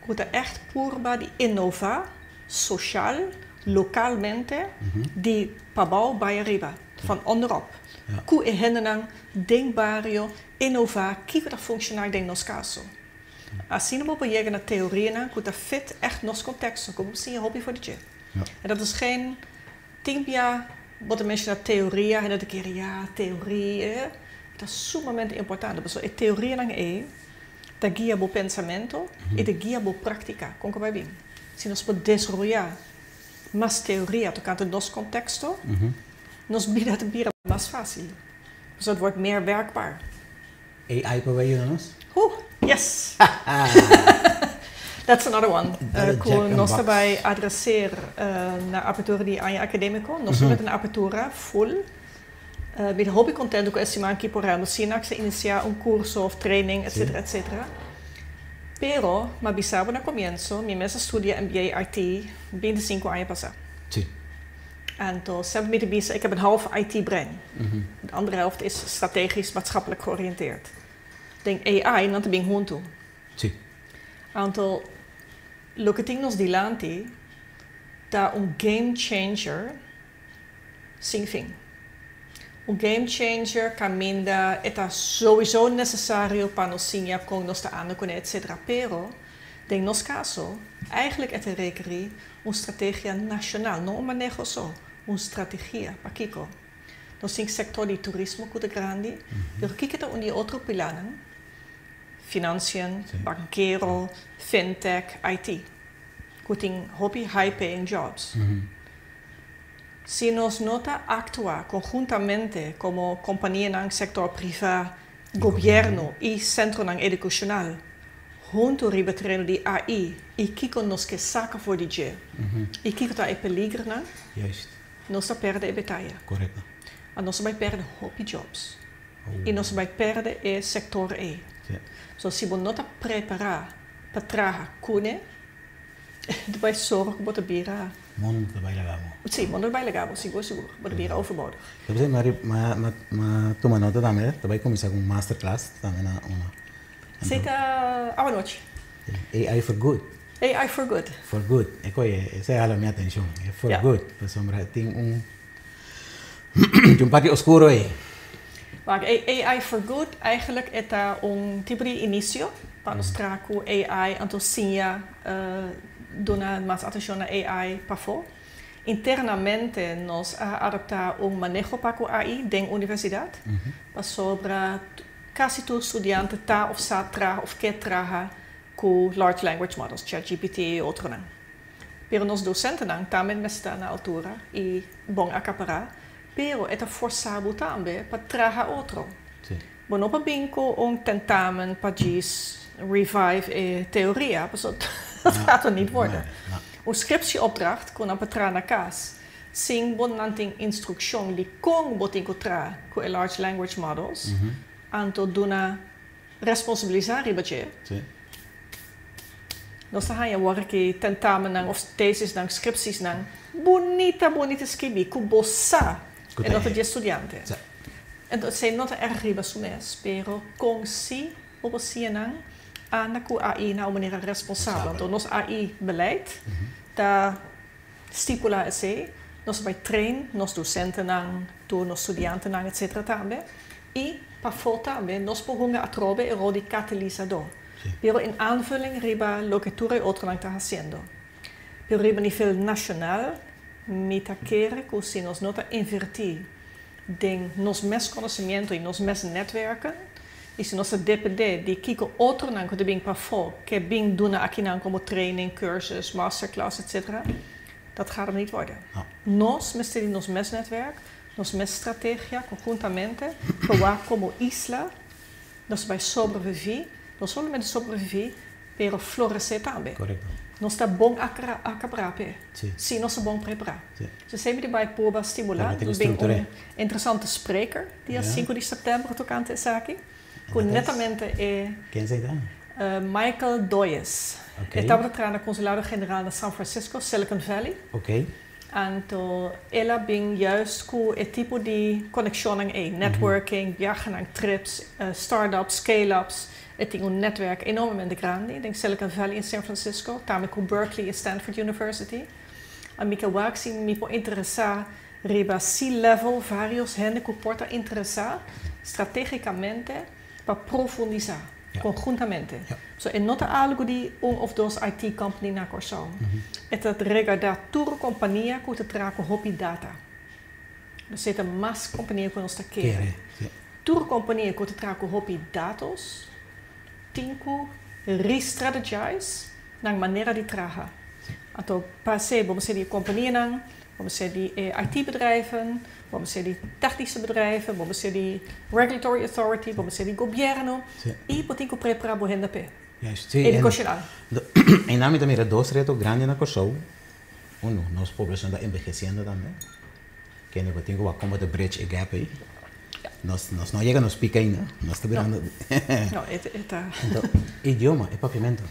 ku ta echt purba di inová sosial, lokalmente, di pabou bai ariba, van onderop. Ku e hendenan den bario inová kiko ta funshoná den nos kaso. Asina bo por yega na teorianan ku ta fit echt nos konteksto, ku bo siña hopi for di dje. En dat is geen tin bia bo ta menshoná teoria, hende ta kere, ja, teoria, ta sumamente importante, pasobra e teorianan ei ta guia bo pensamentu i ta guia bo práktika. Kon ku bai bin? Si nos por desaroyá mas teoria tokante nos konteksto, nos bida ta bira mas fásil. Pasobra het wordt meer werkbaar.
AI por bai yuda nos?
Oeh, yes! That's another one.
Another
Ku
jack in
nos
box.
ta bai adreseer na apertura di aña akadémiko. Nos ta na apertura full. Mi ta hopi kontentu ku e siman aki, por ehèmpel, Sinax a inisiá un kurso òf training, etc. Etc. Pero, m'a bisa bo na komienso, mi mes a studia MBA IT 25 aña pasá. Anto, semper mi ta bisa, ik heb een half IT-brein. De andere helft is strategisch maatschappelijk georiënteerd. Den AI nan ta bin huntu. Anto, loke tin nos dilanti ta un game changer sin fin. Un game changer kaminda e ta sowieso nesesario pa nos siña kon nos ta anda kuné, etc. Pero, den nos kaso, eigenlijk e ta rekerí un strategia nashonal, no un maneho so, un strategia. Pakiko? Nos tin sektor di turismo ku ta grandi, pero kiko ta un di otro pilánan? Financiën, bankero, fintech, IT. Ku tin hopi high paying jobs. Si nos no ta aktua konhuntamente komo kompanianan, sektor privá, gobièrnu i sentronan edukashonal huntu riba tereno di AI i kiko nos ke saka for di dje i kiko ta e peligernan, nos ta pèrdè e bataya. A nos ta bai pèrdè hopi jobs i nos ta bai pèrdè e sektor ei. So si bo no ta prepará pa traha kuné, ta bai sòru ku bo ta bira.
Mundu ta bai laga bo.
Sí, mundu ta bai laga bo, sigur sigur. Bo ta bira overbodig.
Entonces, m'a m'a m'a tuma nota tambe, ta bai kuminsá ku un masterclass tambe na una.
Sí, ta awanochi.
AI for good.
AI for good.
For good. E koe, esei a hala mi atenshon. E for good. Pasobra tin un parti oskuro ei.
Maar AI for good eigenlijk e ta un tipo di inisio pa nos traha ku AI, anto siña duna mas atenshon na AI pafó. Internamente nos a adaptá un maneho pa ku AI den universidat, pasobra kasi tur studiante ta òf sa traha òf ke traha ku large language models, ChatGPT i otronan. Pero nos dosentenan tambe mester ta na altura i bon akapará, pero e ta forsá bo tambe pa traha otro. Bo no por bin ku un tentamen pa djis revive e teoria, pasobra dat gaat er niet worden. Un scriptieopdracht ku nan por traha na kas, sin bo nan tin instrukshon di kon bo tin ku traha ku e large language models, anto duna responsabilisá riba dje. Nos ta haña wòrdu ki tentamennan òf tesisnan, scriptiesnan bunita bunita skibí ku bo sa
Ku
e
ta
no ta
e.
di e studiante. Entonces esei no ta erg riba su mes, pero kon si bo por siña nan anda ku AI na un manera responsabel.
Responsabel.
Anto nos AI beleid ta stipulá esei. Nos ta bai train nos docentenan, tur nos studiantenan etc. Tambe. Y pafó tambe nos por hunga atrobe e rol di catalisador. Pero in aanvulling riba loke tur e otronan ta haciendo. Pero riba nivel nacional mi ta kere cu si nos no ta inverti den nos mes conocimiento y nos mes netwerken y si nos ta depende di kico otronan cu ta bin pafó ke bin duna akinan como training, cursus, masterclass etc. Dat gaat hem niet worden. Nos mester di nos mes netwerk, nos mes strategia conhuntamente pa wak como isla nos ta bay sobrevivi, no solamente sobrevivi pero florece tambe. Nos ta bon acabrá p'e, si nos ta bon prepará. So esei mi ta bai purba stimulá. Nos bin un interesante spreker dia sinku di sèptèmber tokante esaki, ku netamente e.
Ken esei ta?
Michael Doyes. E tabata traha na Konsulado General na San Francisco, Silicon Valley. Anto el a bin juist ku e tipo di konekshonnan ei, networking, biahenan, trips, startups, scale-ups. E tin un netwerk enormemente grandi den Silicon Valley en San Francisco, tambe ku Berkeley i Stanford University. A mi ke wak si mi por interesá riba C-level varios hende ku por ta interesá strategikamente pa profundisá konhuntamente. So e no ta algu di un of dos IT company na Kòrsou. E ta regardá tur kompania ku ta traha ku hopi data. Nos ta mas kompania ku nos ta kere. Tur kompania ku ta traha ku hopi datos tin ku re-strategize nan manera di traha. Anto pa esei bo mester di e kompanianan, bo mester di e IT-bedrijven, bo mester di technische bedrijven, bo mester di regulatory authority, bo mester di gobièrnu i bo tin ku prepará bo hende p'e. Educacional.
Einan mi ta mira dos reto grandi na Kòrsou. Unu, nos poblashon ta enbehesiendo tambe. Kende bo tin ku wak kon bo ta bridge e gap ei. Nos nos no a yega nos pik ainda. Nos ta birando.
No, e e ta.
Anto, idioma, e papiamentu,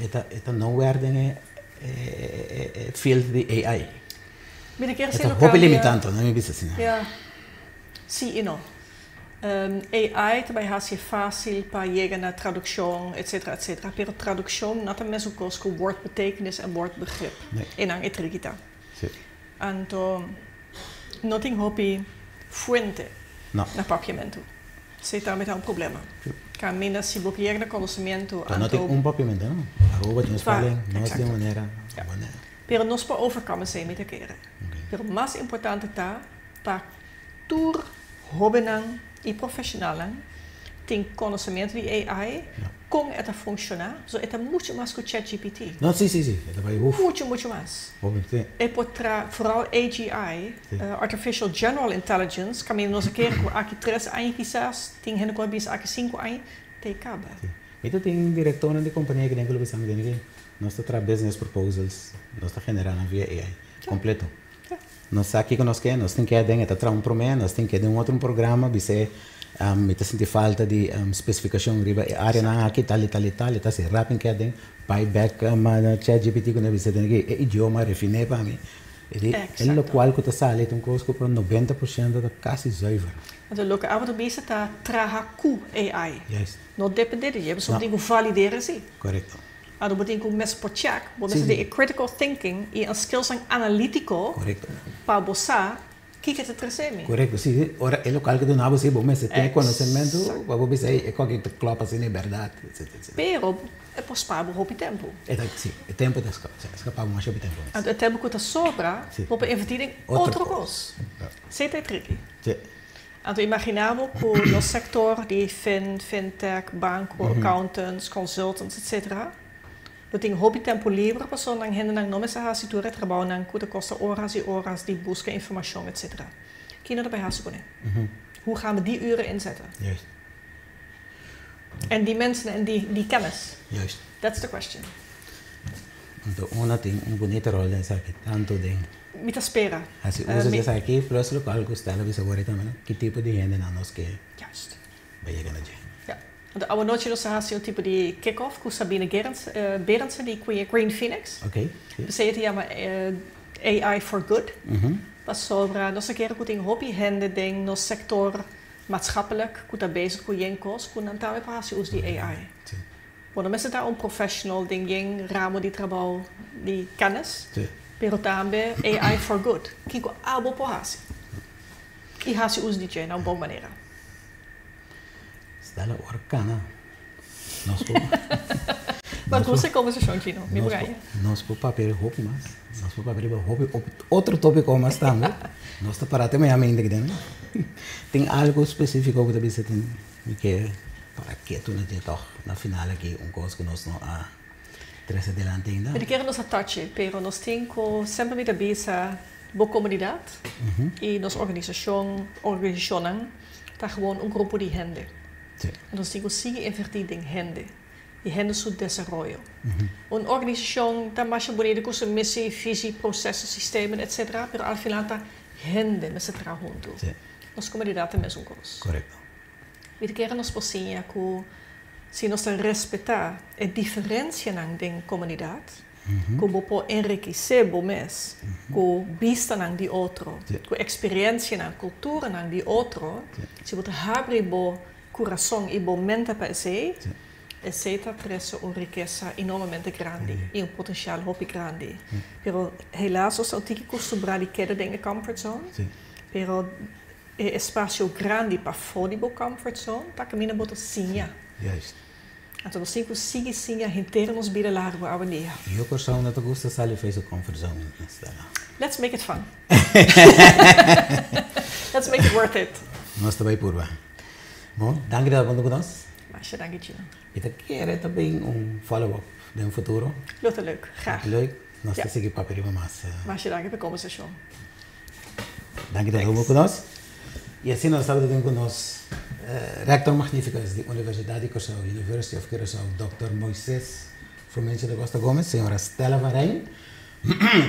e ta e ta nowhere den e e e field di AI.
Mi ta kier
E ta hopi limitante, no mi bisa asina.
Ja. Sí i no. AI ta bai hasi e fásil pa yega na tradukshon, etcetera, etcetera, pero tradukshon no ta mesun kos ku woordbetekenis en woordbegrip.
Nee.
Einan e triki ta.
Sí.
Anto no tin hopi fuente
No.
na papiamentu. Esei tambe ta un problema. Kaminda si bo kier na konosimientu,
Pero no tin
anto
un papiamentu, no. Aruba tin un
Va,
spelling, nos tin
exacto.
manera.
Ja.
Bonaire.
Pero nos por overkome esei, mi ta kere. Pero mas importante ta pa tur hóbennan i profeshonalnan tin konosementu di AI, kon e ta funshoná, pasobra e ta muchu mas ku ChatGPT.
No, si, si, si. E ta bai huf.
Muchu, muchu mas.
Hopi, si.
E por tra, vooral AGI, Artificial General Intelligence, kaminda nos a kere ku aki tres aña kisas, tin hende ku a bisa aki sinku aña, ta e kaba.
Si. Mi ta tin direktornan di kompania ku den ku lo bisa mi den ki nos ta traha business proposals, nos ta generá nan via AI, kompleto. Nos sa kiko nos ke, nos tin ke den e ta traha un promé, nos tin ke den un otro un programa, bis'é mi ta sinti falta di spesifikashon riba e áreanan aki, tal i tal i tal, e ta hasi rap in ke den, bai bèk na ChatGPT ku nos a bisa den aki e idioma refiné pa mi. E di e lokual ku ta sali ta un kos ku pa 90% ta kasi zuiver.
Anto loke abo ta bisa ta traha ku AI.
Juist.
No dependé di dje, pasobra bo tin ku validera esei.
Korekto.
Anto bo tin ku mes por check, bo mester tin e critical thinking i e skillsnan analítiko pa bo sa kiko ta trese mi.
Korekto, si. Ora e lokal ke duna bo si bo mester tin e konosementu pa bo bisa ey e koki ta klòp asina e bèrdat, etsetera, etsetera.
Pero e por spar bo hopi tempu.
E ta, si, e tempu ta skapa bo masha hopi tempu mes.
Anto e tempu ku ta sobra bo por invertí den otro kos. Esei ta e triki.
Si.
Anto imagina bo ku nos sektor di fin, fintech, banko, accountants, consultants, etc. Lo tin hopi tempu liber pasobra nan hendenan no mester hasi tur e trabounan ku ta kosta oras i oras di buska informashon, etc. Kino ta bai hasi kuné? Hoe gaan we die uren inzetten?
Juist.
En die mensen en die, die kennis?
Juist.
That's the question.
Anto una tin un bunita rol den esaki, tantu den.
Mi ta spera.
Hasi uso di esaki, plus lokual ku Stella bisa wor tambe, no? Ki tipo di hendenan nos ke
Juist.
bai yega na dje.
Ja. Anto awanochi nos a hasi un tipo di kick-off ku Sabine Gerens, Berendsen di Green Phoenix.
Oké, si.
P'esei e ta yama AI for Good. Pasobra nos a kere ku tin hopi hende den nos sektor maatschappelijk ku ta bezig ku yen kos ku nan tambe por hasi uso di AI.
Si.
Bo no mester ta un professional den yen ramo di trabou di kennis.
Si.
Pero tambe AI for good. Kiko abo por hasi. I hasi uso di dje na un bon manera.
Stella, ora kana. Nos por.
Ma gusta e conversacion, Gino. Mi por gaña.
Nos por papia hopi mas. Nos por papia riba hopi otro tópiko mas tambe. Nos ta para te mañana ainda aki den. Tin algo spesífiko ku ta bisa tin mi ke para ketu na dje tòg na final aki un kos ku nos no a trese adelante ainda?
Mi ta kere nos a touch e, pero nos tin ku semper mi ta bisa bo komunidat i nos organisashon, organisashonnan ta gewoon un grupo di hende. Nos tin ku sigui invertí den hende i hende su desaroyo. Un organisashon ta masha bunita ku su misi, visi, proseso, sistemen, etcetera, pero al final ta hende mester traha huntu. Nos komunidat ta mesun kos. Mi ta kere nos por siña ku si nos ta respetá e diferensianan den komunidat, ku bo por enrikisé bo mes ku bistanan di otro, ku eksperensianan, kulturanan di otro, si bo ta habri bo kurason i bo mente pa esei, esei ta trese un rikesa enormemente grandi i un potensial hopi grandi. Pero helaas nos ta un tiki kustumbrá di keda den e comfort zone, pero e espasio grandi pafó di bo comfort zone ta kaminda bo ta siña. Anto nos tin ku sigui siña henter nos bida largu awendia.
Yo Kòrsou no ta gusta sali for su comfort zone, Stella.
Let's make it fun. Let's make it worth it.
Nos ta bai purba. Bon, danki di tabata huntu ku nos.
Masha danki, Gino.
Mi ta kere ta bin un follow up den futuro.
Lo ta leuk, graag.
Leuk. Nos ta sigui papia riba mas.
Masha danki pa e kombersashon.
Danki ta huntu ku nos. I asina nos tabata tin ku nos Rector Magnificus di Universidat di Kòrsou, University of Curaçao, Dòkter Moises Frumencio da Costa Gomez, señora Stella van Rijn.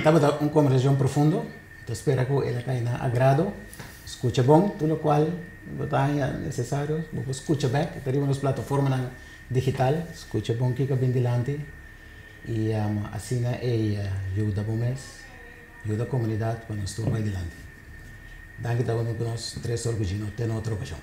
Tabata un kombersashon profundo. Mi ta spera ku el a kai na agrado. Skucha bon tur lokual bo ta haña nesesario. Bo por skucha bèk. Ta riba nos plataformanan digital. Skucha bon kiko a bin dilanti i asina e yuda bo mes. Yuda komunidat pa nos tur bai dilanti. Danki ta uni ku nos Tres Orgujino te na otro okashon.